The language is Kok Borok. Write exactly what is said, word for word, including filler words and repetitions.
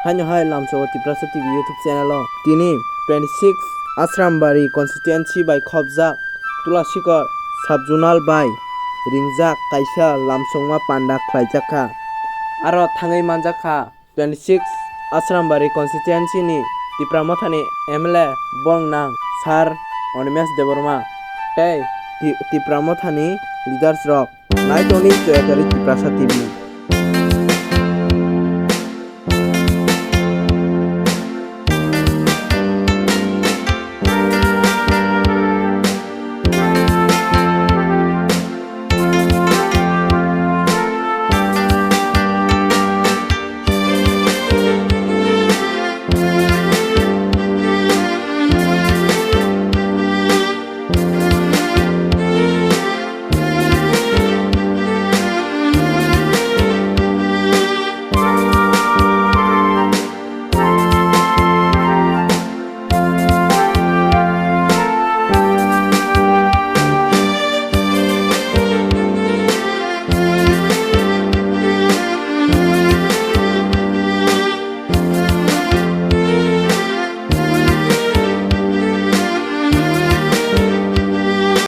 Haino hai Lamsongo Tiprasa T V YouTube channel o tini twenty six Asrambari constituency bai khopjak Tulasikor sub-zonal bai ringjak kaisa lamsongma panda khlaijak kha. Aro thangwi manjak kha twenty six Asrambari constituency ni Tipra Mothani M L A bongwnang Sir Animesh Debbarma tei Ti-, Tipra Mothani leaders rok. Naitoni Joyatari Tiprasa T V.